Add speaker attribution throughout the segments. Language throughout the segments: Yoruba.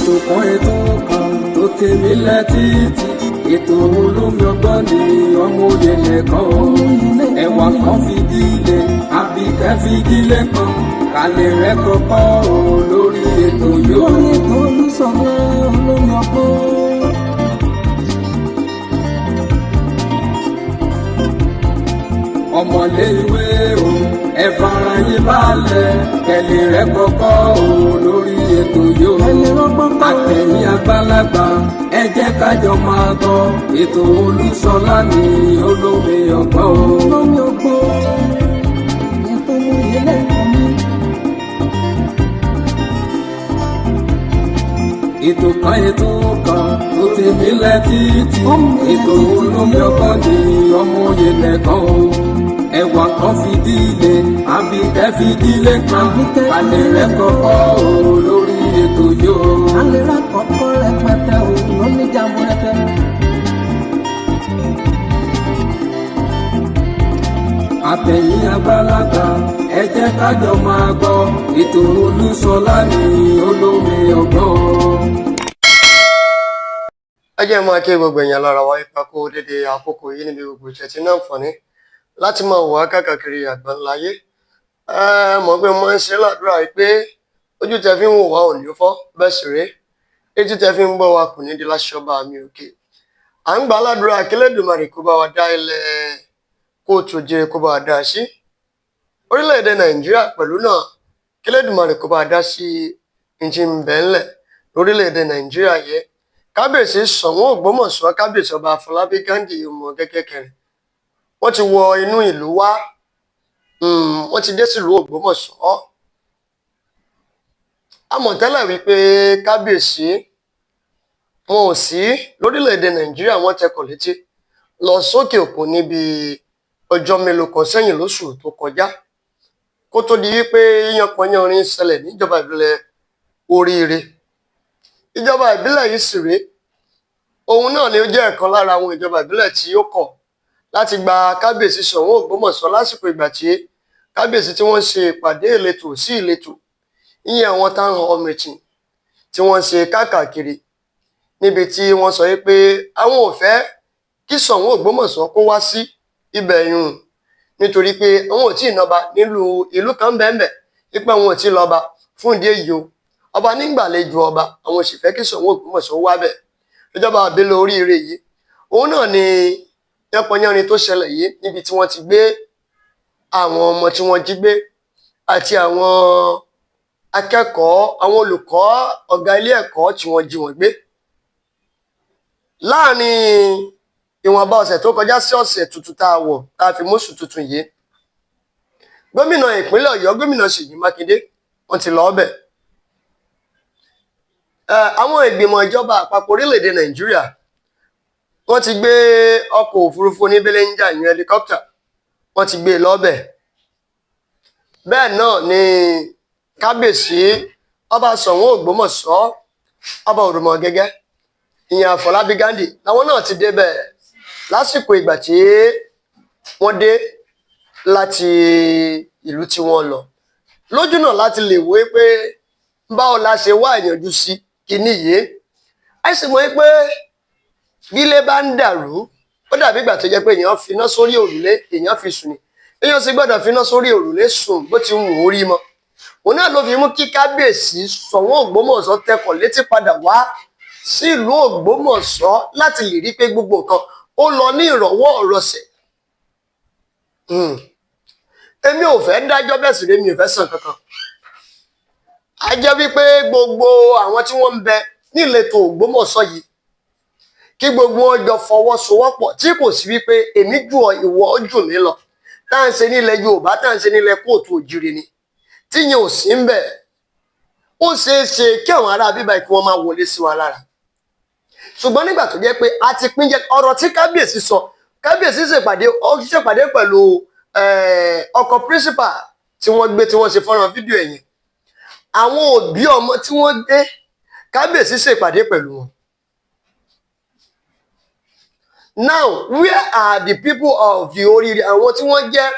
Speaker 1: Ètò kan, ètò kan tó tèmi létí, ètò olómi ọgbọ́n ni ọmọ òye lẹ́kọ̀ọ́ ẹwà kan fìdílé àbíkẹ́ fìdílé kan kálẹ̀ rẹ̀ kọ́kọ́ o lórí ètò yóò.
Speaker 2: Lórí ètò Olúṣọlá olómi ọgbọ́n.
Speaker 1: Ọmọlé ìwé o, ẹ fara yín balẹ̀, kẹlẹ̀ rẹ̀ kọ́kọ́ o lórí ètò yóò.
Speaker 2: Ẹni rọ́gbọ́n kọ́.
Speaker 1: Àtẹ̀yìn àgbàlagbà, ẹ jẹ́ kájọ máa gbọ́ ètò Olúṣọlá ní olómi ọgbọ́n o.
Speaker 2: Olómi ọgbọ́n ètò oyè lẹ́kọ̀ọ́ mi.
Speaker 1: Ètò kan, ètò kan tó ti mílẹ̀ títí, ètò olómi ọgbọ́n ní ọmọ òye lẹ́kọ̀ọ́ o, ẹwà kan fìdílé àbíkẹ́ fìdílé kan alẹ́ rẹ̀ kọ́kọ́ o lórí ètò yóò.
Speaker 2: Alẹ́ rà kọ́kọ́ rẹpẹtẹ o lóníjàmbó rẹpẹ.
Speaker 1: Àtẹ̀yìn àgbàlagbà, ẹ jẹ́ kájọ máa gbọ́ ètò Olúṣọlá ní olómi ọgbọ́n.
Speaker 3: Ẹ jẹ́ máa kí gbogbo èèyàn lára wa ipa kó dédé àkókò yìí níbi gbogbo ìṣẹ̀tí náà fọ́ní láti máa wà káàkiri àgbáńláyé. Ẹ mọ̀ pé mo máa ń ṣe ládùúrà yìí pé ojú tẹ fi ń wò wá ò ní fọ́, bẹ́ẹ̀ sì rèé, etí tẹ fi ń gbọ́ wa kò ní di láṣọba mi òkè. À ń gbà á ládùúrà kí Elédùmarè kó bá wa dá ilẹ̀ kóòtù òjìrè, kó bá wa dá sí orílẹ̀-èdè Nàìjíríà pẹ̀lú náà, kí Elédùmarè kó bá wa dá sí ní ti ń bẹ ńlẹ̀ lórílẹ̀-èdè Nàìjíríà yìí. Kábíyèsí Ṣọ̀ún Ògbómọ̀ṣọ́, kábíyèsí Ọba Afọlábí Ghandi ọmọ gẹ́gẹ́ kẹrin, wọ́n ti wọ inú ìlú wá, wọ́n ti dé sílùú Ògbómọ̀ṣọ́. A mọ̀ tẹ́lẹ̀ wípé kábíyèsí wọn ò sí lórílẹ̀‐èdè Nàìjíríà, wọ́n tẹkọ̀ létí lọ sókè òkun níbi ọjọ́ mélòó kan sẹ́yìn lóṣù tó kọjá, kó tó di wípé yánpọnyánrin ṣẹlẹ̀ níjọba ìbílẹ̀ Oríire. Ìjọba ìbílẹ̀ yìí sì rèé, òun náà ni ó jẹ́ ẹ̀kan lára àwọn ìjọba ìbílẹ̀ tí ó kọ̀ láti gba kábíyèsí Ṣọ̀ún Ògbómọ̀ṣọ́ lásìkò ìgbà tí kábíyèsí tí wọ́n ń ṣe ìpàdé ìletò sí ìletò, ìyẹn àwọn town hall meeting tí wọ́n ń ṣe káàkiri, níbi tí wọ́n sọ pé àwọn ò fẹ́ kí Ṣọ̀ún Ògbómọ̀ṣọ́ kó wá sí ibẹ̀ yùn, nítorí pé àwọn ò tí ì nọba nílùú ìlú kan bẹ́ẹ̀ wípé àwọn ò tí ì lọ́ba. Fún ìdí èyí o, ọba nígbàlejò ọba, àwọn ò sì fẹ́ kí Ṣọ̀ún Ògbómọ̀ṣọ́ wá bẹ̀. Ìjọba àbílẹ̀ Oríire yìí, òun náà ni yánpọnyánrin tó ṣẹlẹ̀ yìí, níbi tí wọ́n ti gbé àwọn ọmọ tí wọ́n jí gbé àti àwọn akẹ́kọ̀ọ́, àwọn olùkọ́, ọ̀gá ilé ẹ̀kọ́ tí wọ́n jí wọn gbé. Láàrin ìwọ̀nba ọ̀sẹ̀ tó kọjá sí ọ̀sẹ̀ tuntun tá a wọ̀, tá a fi mọ́sù tuntun yìí, gómìnà ìpínlẹ̀ Ọ̀yọ́, gómìnà Ṣèyí Mákindé, wọ́n ti lọ ọbẹ̀. Àwọn ìgbìmọ̀ ìjọba àpapọ̀ orílẹ̀-èdè Nàìjíríà, wọ́n ti gbé ọkọ̀ òfurufú oníbéléńjà, ìyẹn helicopter, wọ́n ti gbé e lọ́bẹ̀. Bẹ́ẹ̀ náà ni kábíyèsí Ọba Ṣọ̀ún Ògbómọ̀ṣọ́, Ọba Òrùmọ̀gẹ́gẹ́, ìyẹn Àfọlábí Ghandi, làwọn náà ti débẹ̀ lásìkò ìgbà tí wọ́n dé láti ìlú tí wọ́n lọ lójú náà láti lè wé pé báwo la ṣe wá ìyànjú sí kinní yìí. Àìsàn mọ̀ pé bílé bá ń dàrú, ó dàbí ìgbà tó jẹ́ pé èèyàn finá sórí òrùlé, èèyàn fi sùn ni. Èèyàn sì gbọ́dọ̀ finá sórí òrùlé sùn bó ti wù ú rí mọ́. Òun náà ló fi mú kí kábíyèsí Ṣọ̀ún Ògbómọ̀ṣọ́ tẹkọ̀ létí padà wá sílùú Ògbómọ̀ṣọ́ láti lè rí pé gbogbo nǹkan ó lọ ní ìrọ̀wọ́ ìrọsẹ̀. Èmi ò fẹ́ dájọ́, bẹ́ẹ̀ sì rèé, mi ò fẹ́ sàn kankan. A jẹ́ wípé gbogbo àwọn tí wọ́n ń bẹ níletò Ògbómọ̀ṣọ́ yìí, kí gbogbo wọn jọ fọwọ́sowọ́pọ̀, tí kò sí wípé èmi jù ọ, ìwọ jù mí lọ, tá à ń ṣe nílẹ̀ Yorùbá, tá à ń ṣe nílẹ̀ kóòtù òjìrì ni, tíyẹn ò sí ń bẹ̀, ó ṣeé ṣe kí àwọn ará bíbá kí wọ́n máa wọlé sí wa lára. Ṣùgbọ́n nígbà tó jẹ́ pé a ti pín jẹ, ọ̀rọ̀ tí kábíyèsí sọ, kábíyèsí ṣèpàdé, ó ṣèpàdé pẹ̀lú ọkọ̀ principal tí wọ́n gbé, tí wọ́n ṣe fọ́nrán fídíò ẹ̀yìn, àwọn òbí ọmọ tí wọ́n gbé, kábíyèsí ṣèpàdé pẹ̀lú wọn. Now, where are the people of the Oríire, àwọn tí wọ́n jẹ́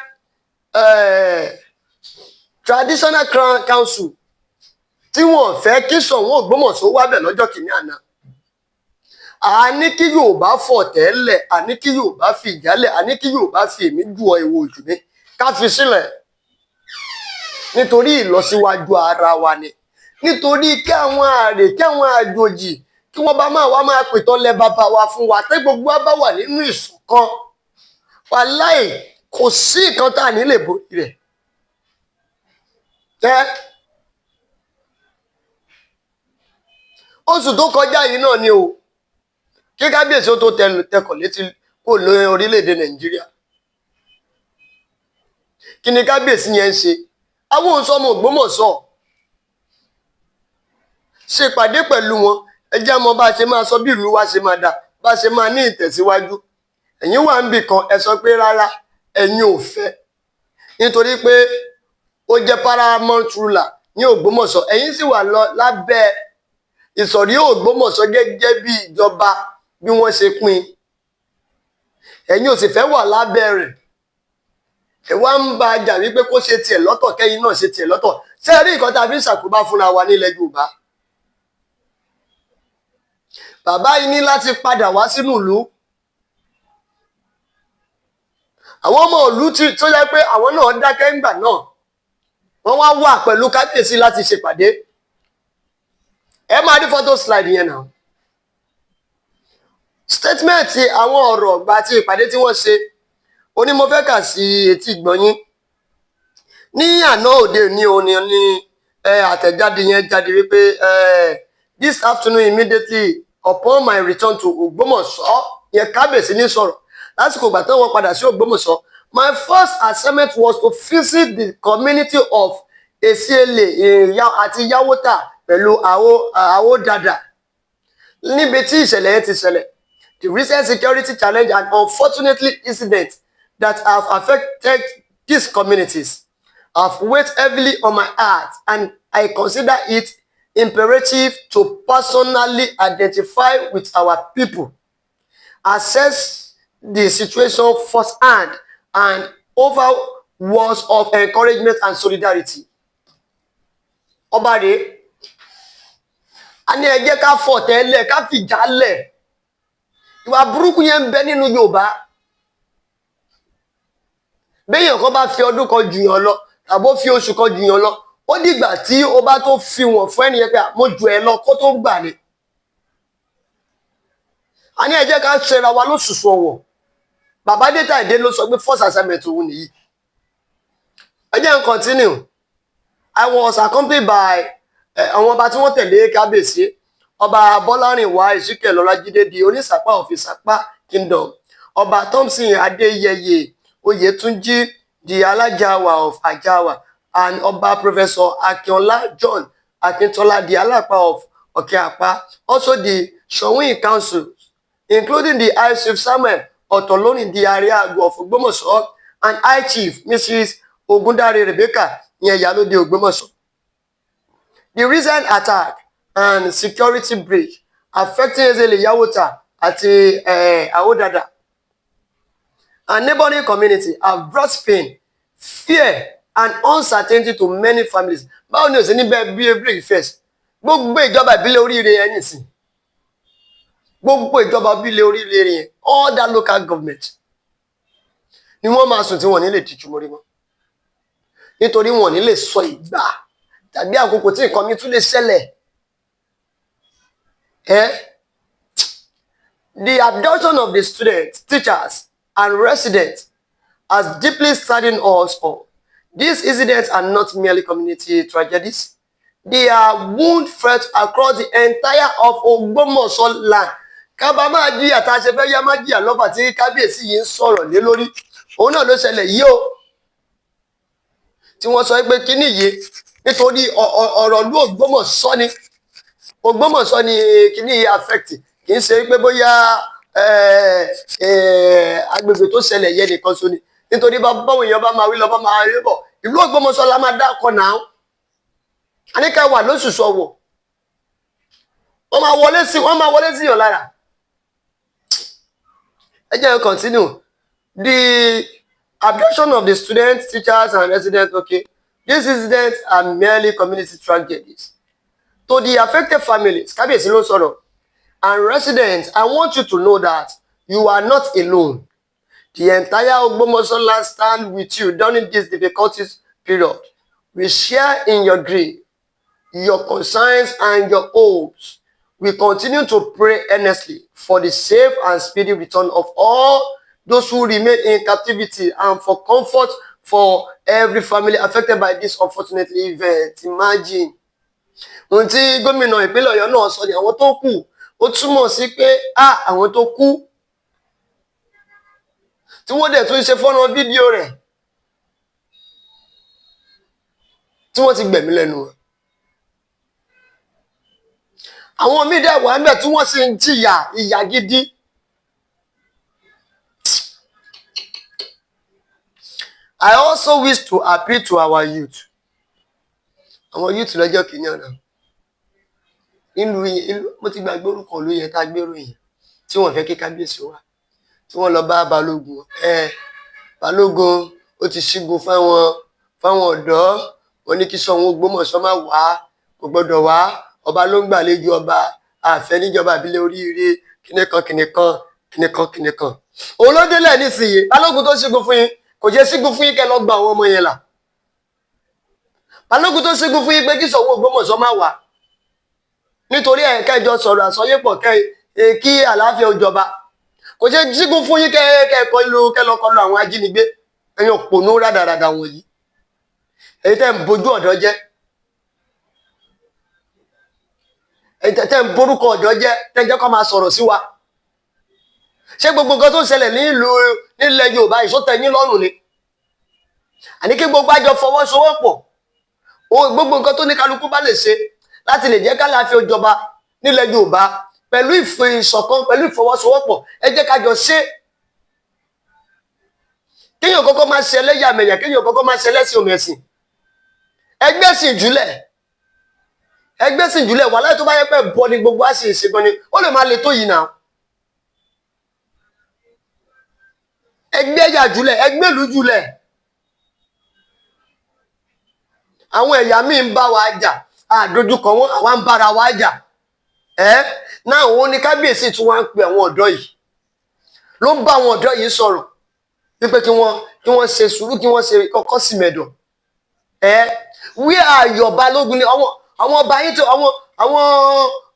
Speaker 3: traditional crown council? Tí wọ́n fẹ́ kí Ṣọ̀ún Ògbómọ̀ṣọ́ wábẹ̀ lọ́jọ́ kìíní àná. Àní kí Yorùbá fọ̀ tẹ́lẹ̀, àní kí Yorùbá fi ìjálẹ̀, àní kí Yorùbá fi èmi jù ọ ìwò òjù mi ká fi sílẹ̀ nítorí ìlọsíwájú ara wa ni, nítorí kí àwọn àrè, kí àwọn àjòjì, kí wọ́n bá máa wá máa pìtàn lẹ bàbá wa fún wa tẹ́ gbogbo wa bá wà nínú ìṣọ̀kan. Wàláì, kò sí nǹkan tá à ní lè borí rẹ̀ tẹ́. Oṣù tó kọjá yìí náà ni o, kí kábíyèsí ó tó tẹkọ̀ létí kó lóyún orílẹ̀-èdè Nàìjíríà, kí ni kábíyèsí yẹn ń ṣe? Àwọn òǹsọmọ Ògbómọ̀ṣọ́ ṣèpàdé pẹ̀lú wọn. Ẹ jẹ́ mọ̀ bá a ṣe máa sọ bí ìlú wa ṣe máa dà, bá a ṣe máa ní ìtẹ̀síwájú. Ẹ̀yin wà ń bì kan, ẹ sọ pé rárá, ẹ̀yin ò fẹ́, nítorí pé ó jẹ́ paramount ruler ní Ògbómọ̀ṣọ́. Ẹ̀yin sì wà lọ lábẹ́ ìsọ̀rí Ògbómọ̀ṣọ́ gẹ́gẹ́ bí ìjọba bí wọ́n ṣe pín. Ẹ̀yin ò sì fẹ́ wà lábẹ́ rẹ̀. Ẹ wá ń bá a jà wípé kó ṣe tiẹ̀ lọ́tọ̀, kẹ́yìn náà ṣe tiẹ̀ lọ́tọ̀. Ṣé ẹ rí nǹkan tá a fi ń ṣàkóbá fúnra wa nílẹ̀ Yorùbá? Bàbá yìí ní láti padà wá sínú ìlú. Àwọn ọmọ ìlú tó yẹ pé àwọn náà dákẹ́ ńgbà náà, wọ́n wá wà pẹ̀lú kábíyèsí láti ṣèpàdé. Ẹ máa rí photo slide yẹn náà, statement àwọn ọ̀rọ̀ ọ̀gbà àti ìpàdé tí wọ́n ṣe oní mo fẹ́ kà sí etí ìgbọ̀nyín. Ní àná òde ní òní ní àtẹ̀jáde yẹn jáde wípé, "This afternoon, immediately upon my return to Ògbómọ̀ṣọ́," yẹn kábíyèsí ní sọ̀rọ̀ lásìkò ìgbà tí wọ́n padà sí Ògbómọ̀ṣọ́, "my first assignment was to visit the community of Esiele àti Yawota pẹ̀lú Àwòdàdà níbi tí ìṣẹ̀lẹ̀ yẹn ti ṣẹlẹ̀. The recent security challenge and unfortunately incidents that have affected these communities have weighed heavily on my heart, and I consider it imperative to personally identify with our people, assess the situation firsthand and offer words of encouragement and solidarity." Ọba rèé. A ní ẹ jẹ́ ká fọ̀ tẹ́lẹ̀, ká fìjà lẹ̀. Ìwà burúkú yẹn ń bẹ nínú Yorùbá. Béèyàn kan bá fi ọdún kan jùyàn lọ tàbó fi oṣù kan jùyàn lọ, ó dìgbà tí o bá tó fi wọ̀n fún ẹnìyẹn pé mo jù ẹ lọ kó tó gbà ni. A ní ẹ jẹ́ ká ṣera wa lóṣùṣù ọ̀wọ̀. Bàbá dẹ́ta ìdè ló sọ pé first assignment òun nìyí. Ẹ jẹ́ n continue. "I was accompanied by" àwọn ọba tí wọ́n tẹ̀lé kábíyèsí: Ọba Bọ́lárìnwá Ezekiel Ọlájídé, di Onísàpá of Ìsàpá Kingdom, Ọba Thompson Adéyẹyè Oyètúnjí, di Alájàwà of Àjàwà, and Ọba Professor Akínọlá John Akíntola, the Alápá of Òkè-Àpá. Also the Ṣọ̀ún Council, including the High Chief Samuel Ọ̀tọ̀lórin, the Ààrẹ of Ògbómọ̀ṣọ́, and High Chief Mrs. Ogundare Rebecca, ìyẹn Ìyálóde Ògbómọ̀ṣọ́. The recent attack and security breach affecting Ezele, Yawota àti Awodada and neighboring community have brought pain, fear and uncertainty to many families." Báwo ni o ṣe ní bẹ́ẹ̀ bí break first? Gbogbo ìjọba ìbílẹ̀ oríire yẹn nìsín, gbogbo ìjọba ìbílẹ̀ oríire yẹn, all that local government ni wọ́n máa sùn tí wọ́n ní lè tìjú mórí mọ́, nítorí wọ́n ní lè sọ ìgbà tàbí àkókò tí nǹkan mi tún lè ṣẹlẹ̀. Eh? "The abduction of the students, teachers, and residents has deeply saddened us all. These incidents are not merely community tragedies. They are wound felt across the entire of Ogbomoso land." Kábà máa jìyà tá a ṣe fẹ́ yá má jìyà lọ́fà tí kábíyèsí yìí ń sọ̀rọ̀ lé lórí. Òun náà ló ṣẹlẹ̀ yìí o. Tí wọ́n sọ pé kíní yìí, nítorí ọ̀rọ̀ ìlú Ògbómọ̀ṣọ́ ni, Ògbómọ̀ṣọ́ ni kíní yìí affect, kì í ṣe pé bóyá agbègbè tó ṣẹlẹ̀ yẹ nìkan so ni, nítorí báwọn èèyàn bá máa wí lọ, bá máa rí bọ̀, ìlú Ògbómọ̀ṣọ́ la máa dákọ̀ náà. Àníkà wà lóṣùṣù ọ̀wọ̀, wọ́n máa wọlé sí yàn lára. Ẹ jẹ́ n continue. "The abduction of the students, teachers and residents," okay, "these incidents are merely community tragedies. To the affected families, kábíyèsí ló sọ̀rọ̀, and residents, I want you to know that you are not alone. The entire Ogbomoso land stand with you during this difficult period. We share in your grief, your concerns and your hopes. We continue to pray earnestly for the safe and speedy return of all those who remain in captivity and for comfort for every family affected by this unfortunate event. Imagine. Ohun tí gómìnà ìpínlẹ̀ Ọ̀yọ́ náà sọ ni àwọn tó kù, ó túmọ̀ sí pé àwọn tó kú tí wọ́n dẹ̀ tún ṣe fọ́nrán fídíò rẹ̀ tí wọ́n ti gbẹ̀mí lẹ́nu wọn. Àwọn míì dẹ̀ wà ńbẹ̀ tí wọ́n sì ń jìyà ìyà gidi. I also wish to appeal to our youth. Àwọn youth lọ́jọ́ kìíní ọ̀nà ìlú ìlú, mo ti gbàgbé orúkọ ìlú yẹn tá a gbérò yẹn tí wọ́n fẹ́ kí kábíyèsí wá, tí wọ́n lọ bá balógun. Balógun ó ti ṣígun fáwọn ọ̀dọ́ wọn ní kí Ṣọ̀ún Ògbómọ̀ṣọ́ má wá, kò gbọ́dọ̀ wá, ọba ló ń gbàlejò ọba, àfẹ́ níjọba ìbílẹ̀ oríire, kíníkan kíníkan kíníkan kíníkan. Òun ló délẹ̀ nísìnyí. Balógun tó ṣígun fún yín kò jẹ́ ṣígun fún yín kẹ́ lọ gba àwọn ọmọ yẹn là. Balógun tó ṣígun fún yín pé kí Ṣọ̀ún Ògbómọ̀ṣọ́ má wá nítorí ẹ̀ kẹjọ sọ̀rọ̀ àsọyépọ̀ kí àlàáfíà ó jọba, kò ṣe ṣígun fún yín kẹ́ kọlu kẹ́ lọ kọlu àwọn ajínigbé. Ẹ̀yin òpònú rádaràdà wọ̀nyí, èyí tẹ́ ń bojú ọ̀dọ́ jẹ́, èyí tẹ́ ń borúkọ ọ̀dọ́ jẹ́, tẹ́ jẹ́ kó máa sọ̀rọ̀ sí wa. Ṣé gbogbo nǹkan tó ń ṣẹlẹ̀ nílùú nílẹ̀ Yorùbá ìṣótẹ́ yín lọ́rùn ni? Àní kí gbogbo àjọ fọwọ́sowọ́pọ̀, gbogbo nǹkan tó ní kálukú bá lè ṣe láti lè jẹ́ kálàáfíà ó jọba nílẹ̀ Yorùbá pẹ̀lú ìṣọ̀kan, pẹ̀lú ìfọwọ́sowọ́pọ̀, ẹ jẹ́ ká jọ ṣe. Kéèyàn kọ́kọ́ máa ṣe ẹlẹ́yàmẹ̀yà, kéèyàn kọ́kọ́ máa ṣe ẹlẹ́sìn òmẹ̀sìn, ẹgbẹ́ sì jùlẹ̀, ẹgbẹ́ sì jùlẹ̀ wà láì tó bá yẹ pé bọ́ ni gbogbo á sì ṣe gan ni, ó lè máa le tó yìí náà. Ẹgbẹ́ yà jùlẹ̀, ẹgbẹ́ ìlú jùlẹ̀. Àwọn ẹ̀yà míì ń bá wa jà, àdójúkọ wọn, àwa ń bára wa jà. Ẹ náà òun ni kábíyèsí tí wọ́n ń pe àwọn ọ̀dọ́ yìí, ló ń bá àwọn ọ̀dọ́ yìí sọ̀rọ̀ wípé kí wọ́n ṣe sùúrù, kí wọ́n ṣe kọ́kọ́ sì mẹ̀dọ̀. Ẹ wí àyọ̀ balógun ni àwọn ọba yín tí àwọn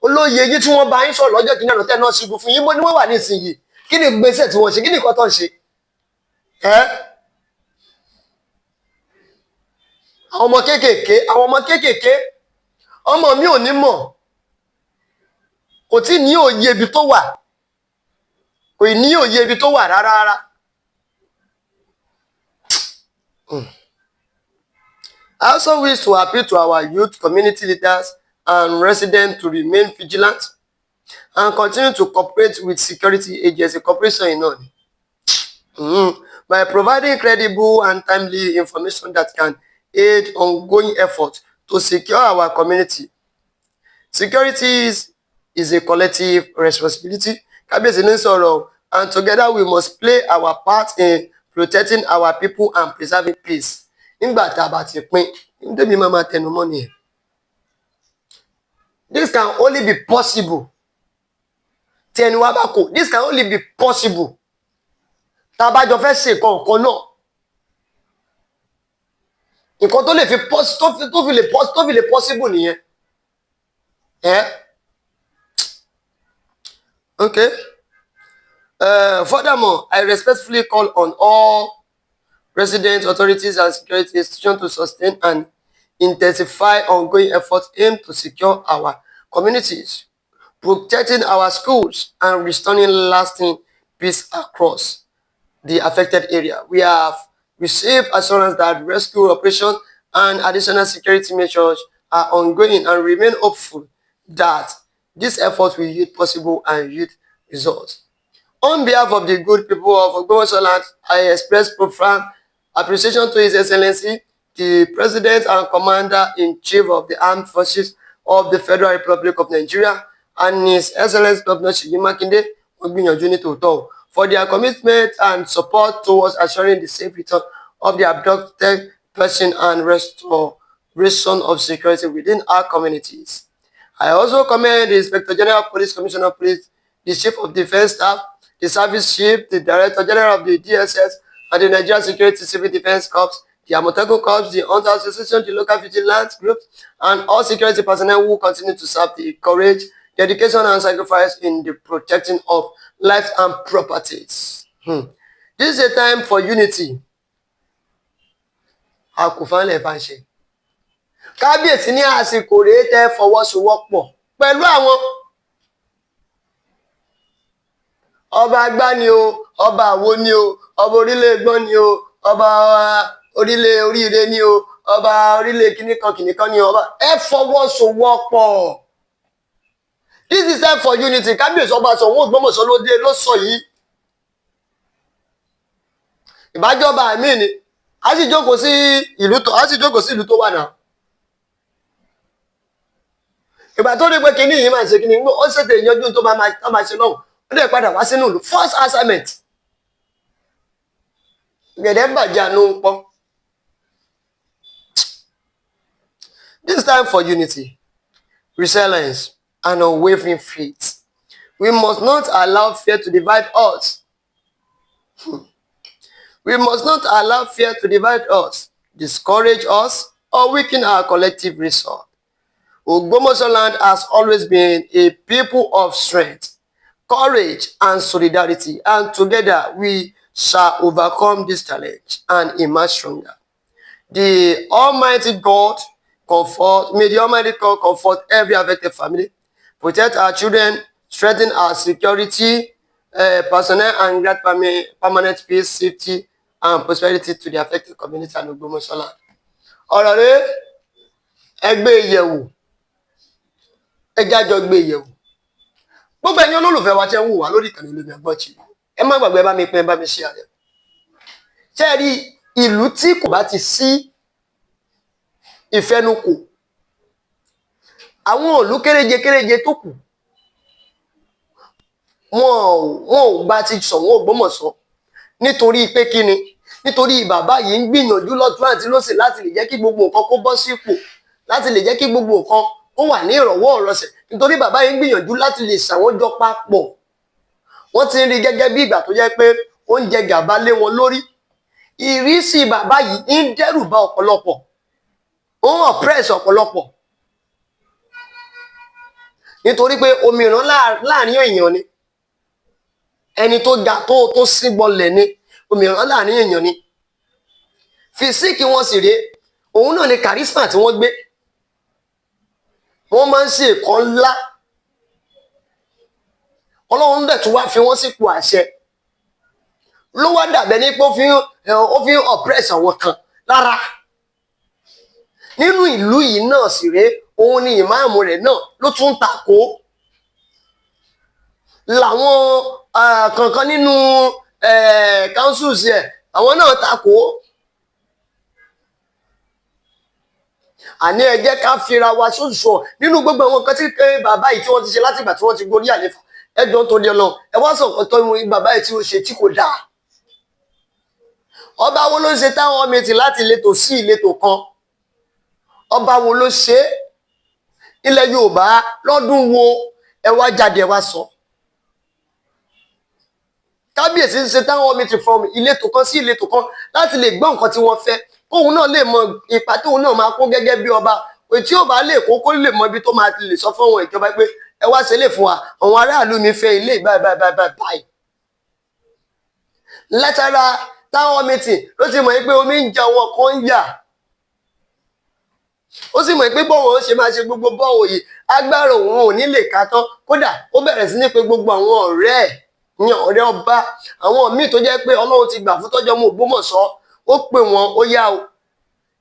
Speaker 3: olóyè yín tí wọ́n bá yín sọ̀rọ̀ lọ́jọ́ kìíní àná tẹ́ náà ṣígun fún yín, bó ni wọ́n wà nísìnyìí? Kí ni gbèsè tí wọ́n ṣe? Kí ni nǹkan tó ń ṣe? Ẹ àwọn ọmọ kéékèèké, àwọn ọmọ kéékèèké, ọmọ mi ò ní mọ̀, kò tí ní òye ibi tó wà, kò ní òye ibi tó wà rárá rárá. I also wish to appeal to our youth, community leaders and residents to remain vigilant and continue to cooperate with security agency. Cooperation yìí náà ni. By providing credible and timely information that can aid ongoing efforts to secure our community. Security is a collective responsibility. Kábíyèsí ní sọ̀rọ̀, and together we must play our part in protecting our people and preserving peace. Nígbà tá a bá ti pín, nítorí máa ma tẹnu mọ́ nìyẹn. This can only be possible tí ẹni wá bá kò. This can only be possible tá a bá jọ fẹ́ ṣe nǹkan kan náà. Nǹkan tó lè fi tó fi lè possible nìyẹn. Eh? Okay. Furthermore, I respectfully call on all residents, authorities, and security institutions to sustain and intensify ongoing efforts aimed to secure our communities, protecting our schools, and restoring lasting peace across the affected area. We have received assurance that rescue operations and additional security measures are ongoing and remain hopeful that this effort will yield possible and yield results. On behalf of the good people of Ogbomoso land, I express profound appreciation to His Excellency, the President and Commander-in-Chief of the Armed Forces of the Federal Republic of Nigeria and His Excellency Governor Seyi Makinde, wọ́n gbìyànjú ní tòótọ́, for their commitment and support towards assuring the safe return of the abducted person and restoration of security within our communities. I also commend the Inspector General of Police, Commissioner of Police, the Chief of Defence Staff, the Service Chief, the Director General of the DSS, and the Nigerian Security Civil Defence Corps, the Amotekun Corps, the Hunter Association, the local vigilance groups, and all security personnel who continue to serve the courage, dedication, and sacrifice in the protecting of lives and properties. This is a time for unity. Àkùfánlẹ̀ bá ń ṣe. Kábíyèsí ní àsìkò rèé tẹ́ fọwọ́sowọ́pọ̀ pẹ̀lú àwọn ọba agbá ni o, ọba àwo ni o, ọba orílẹ̀ ẹgbọ́n ni o, ọba orílẹ̀ oríire ni o, ọba orílẹ̀ kìnìkan kìnìkan ni ọba. Ẹ fọwọ́sowọ́pọ̀. This is time for unity. Kábíyèsí ọba Ṣọ̀ún Ògbómọ̀ṣọ́ ló dé ló sọ yìí. Ìbájọba mi ni a sì jókòó sí ìlú tó a sì jókòó sí ìlú tó wà náà. Ìgbà tó rí pé kinní yìí máa ṣe kinní, ó ṣètò ìyanjú tó máa ṣe lọ́hùn, ó dẹ̀ padà wá sínú ìlú. First assignment gẹ̀dẹ̀ ń bàjẹ́ àánú ń pọ́n. This time for unity, resilience, and unwavering faith. We must not allow fear to divide us. We must not allow fear to divide us, discourage us, or weaken our collective resolve. Ogbomoso land has always been a people of strength, courage, and solidarity, and together we shall overcome this challenge and emerge stronger. The Almighty God comfort, may the Almighty God comfort every affected family, protect our children, strengthen our security personnel, and grant permanent peace, safety, and prosperity to the affected community and Ogbomoso land. Ọ̀rọ̀ rẹ̀, ẹgbẹ́ ìyẹ̀wò, ẹjájọ gbé ìyẹ̀wò. Gbogbo ẹ̀yin olólùfẹ́ wa tẹ́ ń wò wá lórí ìkànnì Olómi Ọgbọ́n TV, ẹ má gbàgbé, ẹ bá mi pín, ẹ bá mi ṣe àrẹ. Ṣé ẹ rí ìlú tí kò bá ti sí ìfẹnukò, àwọn ìlú kéréje kéréje tó kù wọn ò gba ti Ṣọ̀ún Ògbómọ̀ṣọ́, nítorí pé kí ni? Nítorí bàbá yìí ń gbìyànjú lọ́tún àti lósì láti lè jẹ́ kí gbogbo nǹkan kó bọ́ sípò, láti lè jẹ́ kí gbogbo nǹkan kó wà ní ìrọ̀wọ́ ìrọsẹ̀, nítorí bàbá yìí ń gbìyànjú láti lè ṣàwọn jọ papọ̀. Wọ́n ti ń rí gẹ́gẹ́ bí ìgbà tó jẹ́ pé oúnjẹ gàba lé wọn lórí. Ìrísí bàbá yìí ń dẹ́rù bà ọ̀pọ̀lọpọ̀, ó ń oppress ọ̀pọ̀lọpọ̀, nítorí pé òmìrán láàrin èèyàn ni, ẹni tó ga tó sígbọnlẹ̀ ni, òmìrán láàrin èèyàn ni. Physique wọn sì rèé, òun náà ni charisma tí wọ́n gbé. Wọ́n máa ń ṣe ẹ̀kọ́ ńlá. Ọlọ́run dẹ̀ tún wá fi wọ́n sípò àṣẹ, ló wá dàbẹ̀ ní pé ó fi ń oppress àwọn kan lára nínú ìlú yìí náà sì rèé. Òun ni ìmáàmù rẹ̀ náà ló tún takò làwọn kankan nínú councils ẹ̀, àwọn náà takò. Àní ẹ jẹ́ ká fira wa sóṣùṣù nínú gbogbo àwọn nǹkan tí bàbá yìí tí wọ́n ti ṣe láti ìgbà tí wọ́n ti gorí àléfà. Ẹ jọ ń torí Ọlọ́run, ẹ wá sọ nǹkan tó ń bàbá yìí tí ó ṣe tí kò dáa. Ọba wo ló ṣe táwọn mìtì láti ìletò sí ìletò kan? Ọba wo ló ṣe é ilẹ̀ Yorùbá lọ́dún wo? Ẹ wá jáde, ẹ wá sọ. Kábíyèsí ń ṣe táwọn mìtì from ìletò kan sí ìletò kan láti lè gbọ́ nǹkan tí wọ́n fẹ́, kóun náà lè mọ ipa tóun náà máa kó gẹ́gẹ́ bí ọba tí ó bá lè kó, kó lè mọ ibi tó máa lè sọ fún àwọn ìjọba pé ẹ wá ṣe lè fún wa, àwọn aráàlú mi fẹ́ ilé báyìí báyìí báyìí báyìí. Látara táwọn mìtì ló ti mọ̀ pé omi ń jẹ àwọn kan ń yà, ó sì mọ̀ pé bọ́wọ̀ ṣe máa ṣe gbogbo bọ́wọ̀ yìí, agbára òun ò ní lè ká tán. Kódà ó bẹ̀rẹ̀ sí ní pé gbogbo àwọn ọ̀rẹ́ ẹ̀ ní ọ̀rẹ́ ọba, àwọn míì tó jẹ́ pé Ọlọ́run ti gbà fún tọ́jọ́ mú Ògbómọ̀ṣọ́, ó pè wọ́n, ó yá o,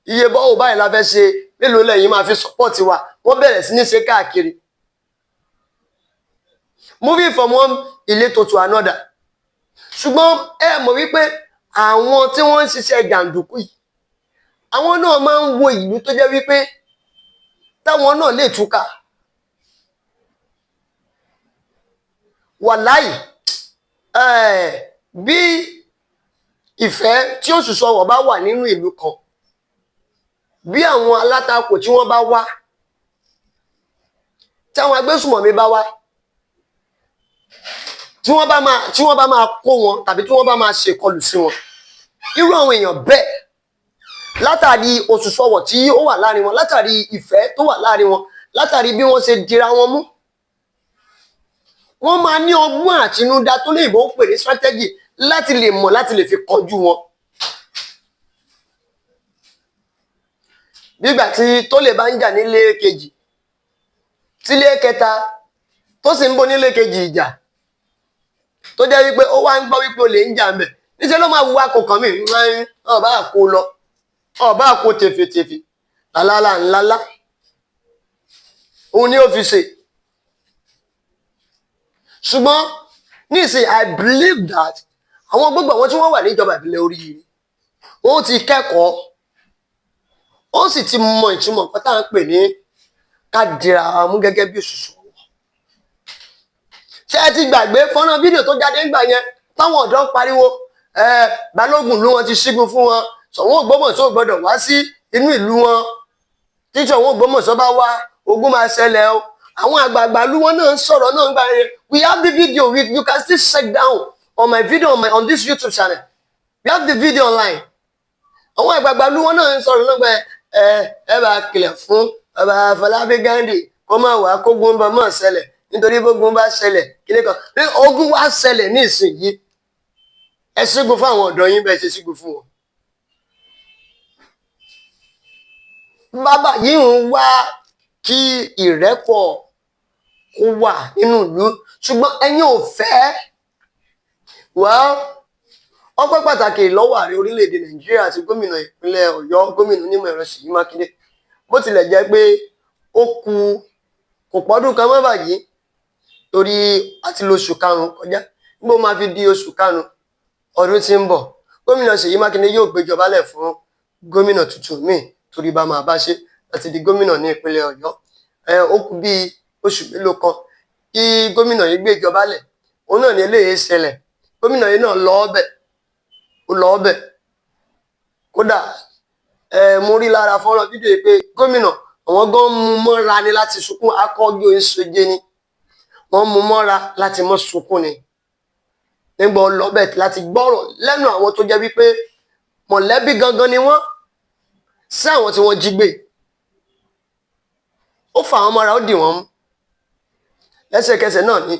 Speaker 3: iye bọ́wọ̀ báyìí la fẹ́ ṣe, mélòó lẹ́yìn máa fi sọ́pọ̀tì wa? Wọ́n bẹ̀rẹ̀ sí ní ṣe káàkiri, moving from one ìletò to another. Ṣùgbọ́n ẹ mọ̀ wípé àwọn tí wọ́n ń ṣiṣẹ́ jàǹdùkú yìí, àwọn náà máa ń wo ìlú tó jẹ́ wípé táwọn náà lè túkà. Wàláì, bí ìfẹ́ tí Òṣùṣù Ọwọ̀ bá wà nínú ìlú kan, bí àwọn alátakò tí wọ́n bá wá, Tí àwọn agbésùmọ̀mí bá wá, tí wọ́n bá máa kó wọn tàbí tí wọ́n bá máa ṣèkọlù sí wọn, irú àwọn èèyàn bẹ́ẹ̀, látàrí òṣùṣọwọ̀ tí ó wà láàrin wọn, látàrí ìfẹ́ tó wà láàrin wọn, látàrí bí wọ́n ṣe dira wọn mú, wọ́n máa ní ọgbọ́n àtinúdá tó lè bó pè ní strategy láti lè mọ̀ láti lè fi kọjú wọn. Nígbà tí tó lè bá ń jà nílé kejì tílé kẹta, tó sì ń bọ́ nílé kejì ìjà, tó jẹ́ wípé ó wá ń gbọ́ wípé olè ń jà ń bẹ̀, níṣẹ́ ló máa wá kò kàn mí, ọba kó lọ, ọba kó tèfètèfè lálálà ńlálá, òun ni ó fi ṣe. Ṣùgbọ́n nísìnyí, I believe that àwọn gbogbo àwọn tí wọ́n wà níjọba ìbílẹ̀ Oríire, wọ́n ti kẹ́kọ̀ọ́, ó sì ti mọ ìtumọ̀ nǹkan tá à ń pè ní ká dira wa mú gẹ́gẹ́ bí òṣùṣù ọwọ́. Ṣé ẹ ti gbàgbé fọ́nrán fídíò tó jáde ńgbà yẹn táwọn ọ̀dọ́ ń pariwo ẹ Balógun ìlú wọn ti ṣígun fún wọn, Ṣọ̀ún Ògbómọ̀ṣọ́ ò gbọ́dọ̀ wá sí inú ìlú wọn, tí Ṣọ̀ún Ògbómọ̀ṣọ́ bá wá, ogun máa ṣẹlẹ̀ o? Àwọn àgbààgbà ìlú wọn náà ń sọ̀rọ̀ náà gbà yẹn. We have the video. You can still check down on my video on this YouTube channel. We have the video online. Àwọn àgbààgbà ìlú wọn náà ń sọ̀rọ̀ náà gbà yẹn. Ẹ ẹ bá kìlọ̀ fún ọba Afọlábí Ghandi kó má wàá kógun bá mọ̀ ṣẹlẹ̀, nítorí bógun bá ṣẹlẹ̀ kíní kan ní ogun wá ṣẹlẹ̀ ní ìsinyìí. Ẹ ṣígun fún àwọn ọ̀dọ́ yín bẹ́ẹ̀ ṣe ṣígun fún wọn. Bàbá yìí ń wá kí ìrẹ́pọ̀ kó wà nínú ìlú, ṣùgbọ́n ẹ̀yin ò fẹ́. Well, ọpẹ́ pàtàkì lọ́wọ́ ààrẹ orílẹ̀-èdè Nàìjíríà àti gómìnà ìpínlẹ̀ Ọ̀yọ́, gómìnà onímọ̀ ẹ̀rọ Ṣèyí Mákindé. Bó tilẹ̀ jẹ́ pé ó kù kò pọ́dún kan mọ́ báyìí, torí a ti lo oṣù karùn-ún kọjá, nígbà ó máa fi di oṣù karùn-ún ọdún tí ń bọ̀, gómìnà Ṣèyí Mákindé yóò gbéjọba lẹ̀ fún gómìnà tuntun míì, torí bá máa bá ṣe láti di gómìnà ní ìpínlẹ̀ Ọ̀yọ́. Ó kù bíi oṣù mélòó kan kí gómìnà yìí gbé ìjọba lẹ̀, òun náà ní eléyìí ṣẹlẹ̀. Gómìnà yìí náà lọ ọbẹ̀, ó lọ ọbẹ̀. Kódà mo rí lára fọ́nrán fídíò yìí pé gómìnà àwọn gan mú mọ́ra ni láti sunkún. Akọ́gbé oníṣoje ni wọ́n mú mọ́ra láti mọ́ sunkún ni nígbà ọlọ́bẹ̀ láti gbọ́rọ̀ lẹ́nu àwọn tó jẹ́ wípé mọ̀lẹ́bí gangan ni wọ́n sí àwọn tí wọ́n jí gbé. Ó fà wọ́n mọ́ra, ó dì wọ́n mú lẹ́sẹ̀kẹsẹ̀ náà ni.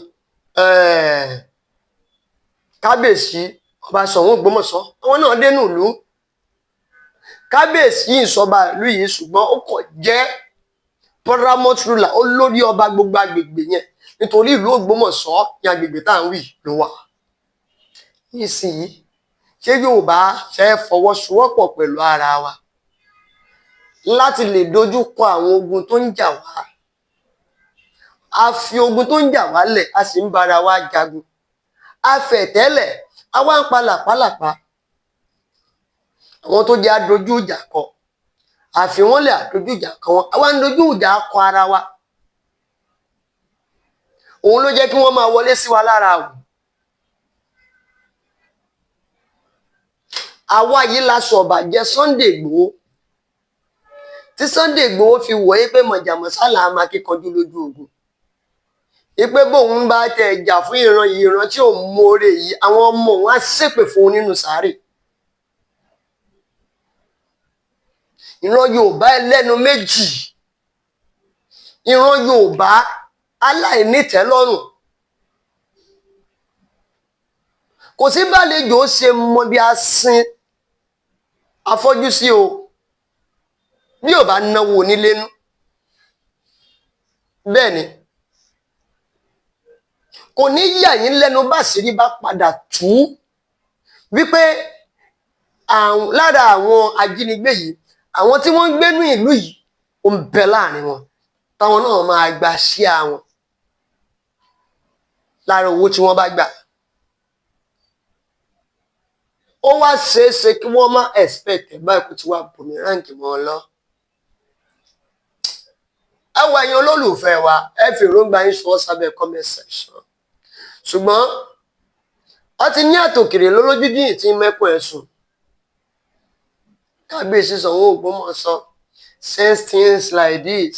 Speaker 3: Kábíyèsí ọba Ṣọ̀ún Ògbómọ̀ṣọ́, àwọn náà dénú ìlú. Kábíyèsí yìí sọba ìlú yìí, ṣùgbọ́n ó kàn jẹ́ paramount ruler, olórí ọba gbogbo agbègbè yẹn, nítorí ìlú Ògbómọ̀ṣọ́ ní agbègbè tá à ń wí ló wà nísìnyí. Ṣé Yorùbá fẹ́ fọwọ́sowọ́pọ̀ pẹ̀lú ara wa láti lè dojú kọ àwọn ogun tó ń jà wá? A fi ogun tó ń jà wá lẹ̀, a sì ń bára wa jagun. A fẹ̀tẹ́lẹ̀, a wá ń pa làpálàpá. Àwọn tó jẹ́ adojú ìjà kọ, àfi wọ́n lè àdojú ìjà kọ wọn, a wá ń dojú ìjà kọ ara wa. Òun ló jẹ́ kí wọ́n máa wọlé sí wa lára o. Àwa yìí la sọ̀bàjẹ́ Sunday Igboho, tí Sunday Igboho fi wọ̀ ẹ́ pé mọ̀jàmọ́sálà máa kíkanjú lójú ogun, ipe bóun bá tẹ jà fún ìran yìí, ìran tí ò mórè yìí, àwọn ọmọ òun á ṣépè fún un nínú sàárè. Ìran Yorùbá ẹlẹ́nu méjì, ìran Yorùbá aláìnítẹ́lọ́rùn, kò sí bálejò ṣe mọ bí a sin afọ́jú sí o, bí ò bá náwó onílé nú. Bẹ́ẹ̀ ni kò ní yà yín lẹ́nu bá àṣírí bá padà tú wípé lára àwọn ajínigbé yìí, àwọn tí wọ́n ń gbénú ìlú yìí, ó ń bẹ láàrin wọn táwọn náà máa gba ṣíà wọn lára owó tí wọ́n bá gbà. Ó wá ṣeé ṣe kí wọ́n má expect ẹ̀ báyìí kó ti wá boomerang mọ́ ọ lọ. Ẹ wá, ẹ̀yin olólùfẹ́ wa, ẹ fi èròǹgbà yín sọ sábẹ́ comment section. Ṣùgbọ́n wọ́n ti ní àtòkèrè lólójú jíyìn tí mẹ́kún ẹ̀ sùn. Kábíyèsí Ṣọ̀ún Ògbómọ̀ṣọ́, since things like this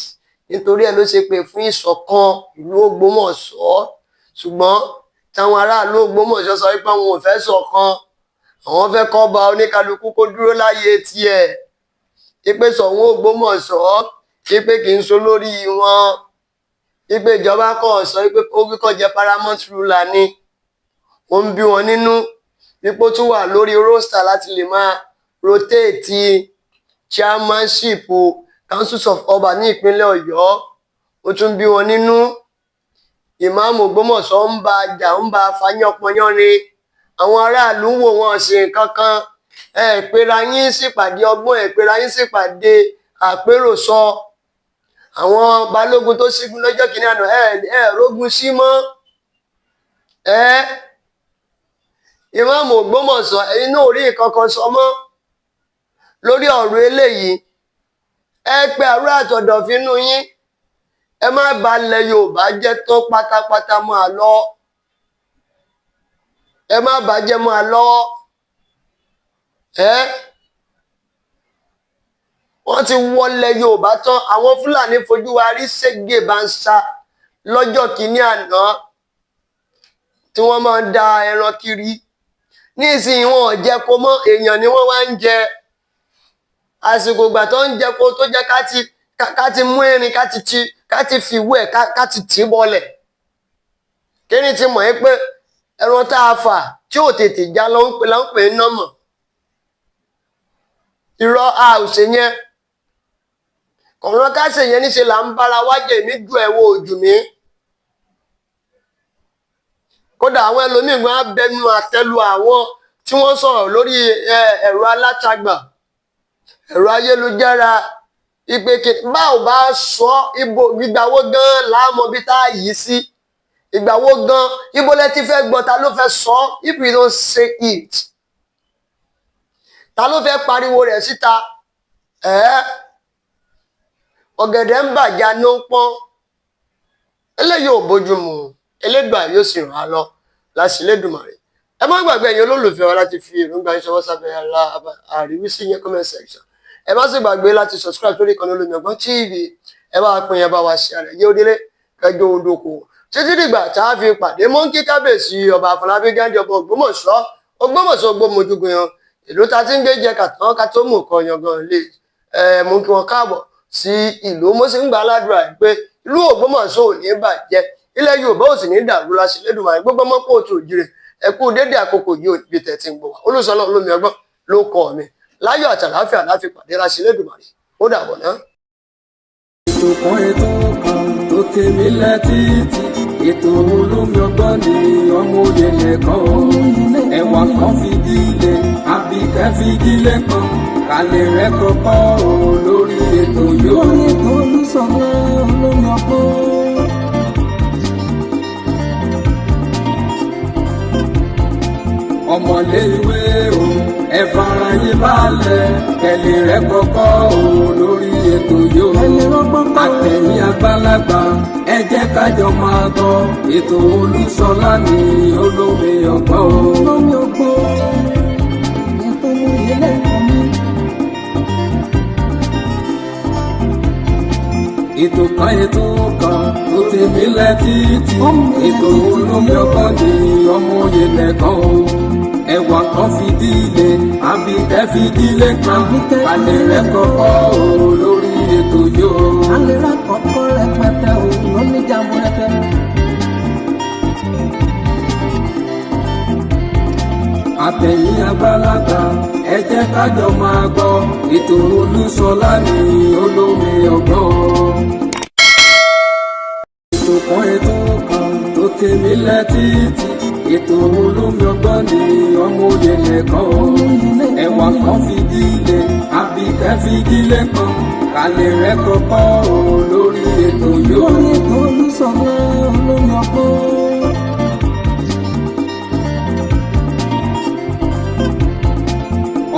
Speaker 3: Nítorí ẹ̀ ló ṣe pé fún ìṣọ̀kan ìlú Ògbómọ̀ṣọ́. Ṣùgbọ́n táwọn aráàlú Ògbómọ̀ṣọ́ sọ wípé àwọn ò fẹ́ ṣọ̀kan, àwọn fẹ́ kó ba oníkálukú kó dúró láyé tiẹ̀, ipe Ṣọ̀ún Ògbómọ̀ṣọ́ ipe kì í so lórí wọn, ipe ìjọba kan sọ ipe ó kíkọ́ jẹ́ paramount ruler ni. Ó ń bí wọn nínú ipò tún wà lórí roster láti lè máa rotate chairmanship councils of ọba ní ìpínlẹ̀ Ọ̀yọ́. Ó tún bí wọn nínú. Ìmáàmù Ògbómọ̀ṣọ́ ń bá jà, ń bá fanyánpọnyánrin. Àwọn aráàlú ń wò wọn ṣe nǹkan kan. Ẹ pera yín sípàdé ọgbọ́n, ẹ pera yín sípàdé àpéròsọ. Àwọn balógun tó ṣígun lọ́jọ́ kìíní àná, ẹ rógun sí mọ́. Ẹ ìmáàmù Ògbómọ̀ṣọ́, ẹ̀yin náà ò rí nǹkan kan sọ mọ́ lórí ọ̀rọ̀ eléyìí. Ẹ pe àrùn àtọ̀dọ̀fínú yín, ẹ má balẹ̀ Yorùbá jẹ́ tán pátápátá máa lọ, ẹ má bàjẹ́ máa lọ. Ẹ wọ́n ti wọlé Yorùbá tán. Àwọn Fúlàní fojú wa rí ségè bá ń sa lọ́jọ́ kìíní àná tí wọ́n máa ń da ẹran kiri. Nísìnyí wọn ò jẹ kó mọ́, èèyàn ni wọ́n wá ń jẹ. Àsìkò ìgbà tó ń jẹ kó tó jẹ́ ká ti mú erin, ká ti fìwé ẹ̀, ká ti tì í bọlẹ̀. Kíni ti mọ̀ ẹ́ pé ẹran tá a fà tí ò tètè já ló ń pè é nọ́mọ̀. Irọ́, a ò ṣe yẹn kọ̀ọ̀rọ̀ ká ṣe yẹn. Níṣe là ń bára wá jẹ́. Èmi ju ẹ̀wọ̀ òjù mi. Kódà àwọn ẹlòmíín gan á bẹnu àtẹ́lu àwọn tí wọ́n sọ̀rọ̀ lórí ẹ̀rọ alátagbà, ẹ̀rọ ayélujára, ìpè bá ò bá sọ ibo ìgbà wo gan láàmú bí tá a yìí sí, ìgbà wo gan ibo lẹ ti fẹ́ gbọ́? Ta ló fẹ́ sọ? If you don't say it, ta ló fẹ́ pariwo rẹ̀ síta? Ẹ̀ ọ̀gẹ̀dẹ̀ ń bàjẹ́ ló ń pọ́n. Eléyìí ò bójú mu. Elégbà yóò sì ràn á lọ láṣìlédùmarè. Ẹ má gbàgbé, ẹ̀yin olólùfẹ́ wa, láti fi èròǹgbà yín ṣọwọ́ sábẹ́ àríwísí yẹn, comment section. Ẹ má sì gbàgbé láti subscribe sórí ìkànnì Olómi Ọgbọ́n TV. Ẹ bá pín, ẹ bá wa ṣe àrẹ yé òdílé kẹjọ odòkò títí dìgbà tá a fi pàdé. Mọ́ ń kí kábíyèsí ọba Àfọlábí Gándí, ọba Ògbómọ̀ṣọ́, Ògbómọ̀ṣọ́ ògbómojúgun yan ìlú ta ti ń gbé jẹ kàtàn ká tó mú nǹkan yangan lè ẹ. Mú kí wọn káàbọ̀ sí ìlú. Mo sì ń gbà aládùúrà pé ìlú Ògbómọ̀ṣọ́ ò ní bàjẹ́, ilẹ̀ Yorùbá ò sì ní dàrú láṣẹ Elédùmarè. Gbogbo ọmọ kóòtù òjìrè, ẹ kú dédé àkókò yìí ibi tẹ̀ tí ń gbọ́ wá. Olúṣọlá Olómi Ọgbọ́n ló kọ́ mi. Láyọ̀ àtàláfíà láfi pàdé láṣẹ Elédùmarè. Ó dàbọ̀ náà.
Speaker 1: Ètò kan, ètò kan tó tèmi létí, ètò Olómi Ọgbọ́n ni. Ọmọ òye lẹ́kọ̀ọ́ ẹwà kan fìdílé, Àbíkẹ́ fìdílé kan kálẹ̀ rẹ̀ kọ́kọ́ o lórí ètò yóò.
Speaker 2: Lórí ètò Olúṣọlá Olómi Ọgbọ́n.
Speaker 1: Ọmọlé ìwé o, ẹ fara yín balẹ̀ kẹ́lẹ́ rẹ̀ kọ́kọ́ o lórí ètò yóò.
Speaker 2: Kẹ́lẹ́ rọ́gbọ́n kọ́.
Speaker 1: Àtẹ̀yìn àgbàlagbà, ẹ jẹ́ kájọ máa gbọ́ ètò Olúṣọlá ní Olómi Ọgbọ́n o.
Speaker 2: Olómi Ọgbọ́n ètò mú ilé ẹ̀kọ́ mi.
Speaker 1: Ètò kan, ètò kan tó ti mílẹ̀ títí, ètò Olómi Ọgbọ́n ní. Ọmọ òye lẹ́kọ̀ọ́ o, ẹwà kan fìdílé, Àbíkẹ́ fìdílé kan alẹ́ rẹ̀ kọ́kọ́ o lórí ètò yóò.
Speaker 2: Alẹ́ rà kọ́kọ́ rẹpẹtẹ o lóníjàmbó rẹpẹ.
Speaker 1: Àtẹ̀yìn àgbàlagbà, ẹ jẹ́ kájọ máa gbọ́ ètò Olúṣọlá ní Olómi Ọgbọ́n. Ètò kan, ètò kan tó tèmi létí, ètò Olómi Ọgbọ́n ní. Ọmọ òye lẹ́kọ̀ọ́ ẹwà kan fìdílé, Àbíkẹ́ fìdílé kan kálẹ̀ rẹ̀ kọ́kọ́ o lórí ètò yóò.
Speaker 2: Lórí ètò Olúṣọlá Olómi Ọgbọ́n.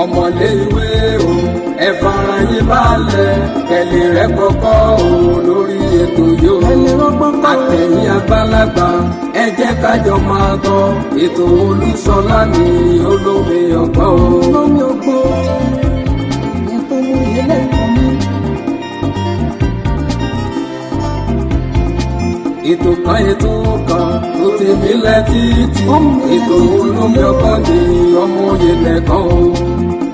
Speaker 1: Ọmọlé ìwé o, ẹ fara yín balẹ̀ kẹ́lẹ́ rẹ̀ kọ́kọ́ o lórí ètò yóò.
Speaker 2: Kẹ́lẹ́ rọ́gbọ́n kọ́.
Speaker 1: Àtẹ̀yìn àgbàlagbà, ẹ jẹ́ kájọ máa gbọ́ ètò Olúṣọlá ní Olómi Ọgbọ́n o.
Speaker 2: Olómi Ọgbọ́n ètò mú ilé ẹ̀kọ́ mi.
Speaker 1: Ètò kan, ètò kan tó ti mílẹ̀ títì. Ètò olómi ọgbọ́n ni ọmọ òye lẹ́kàn o.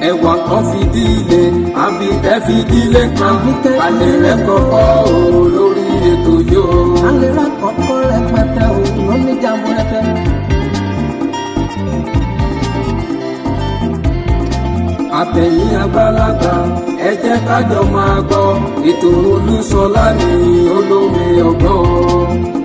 Speaker 1: Ẹwà kan fìdílé, Àbíkẹ́ fìdílé kan. Balẹ̀ rẹ̀ kọ́kọ́ o lórí ètò yóò.
Speaker 2: Alẹ́ rà kọ́kọ́ rẹpẹtẹ o lóní jamburẹtẹ.
Speaker 1: Àtẹ̀yìn àgbàlagbà, ẹ jẹ́ ká jọ máa gbọ́. Ètò Olúṣọlá ní olómi ọgbọ́n.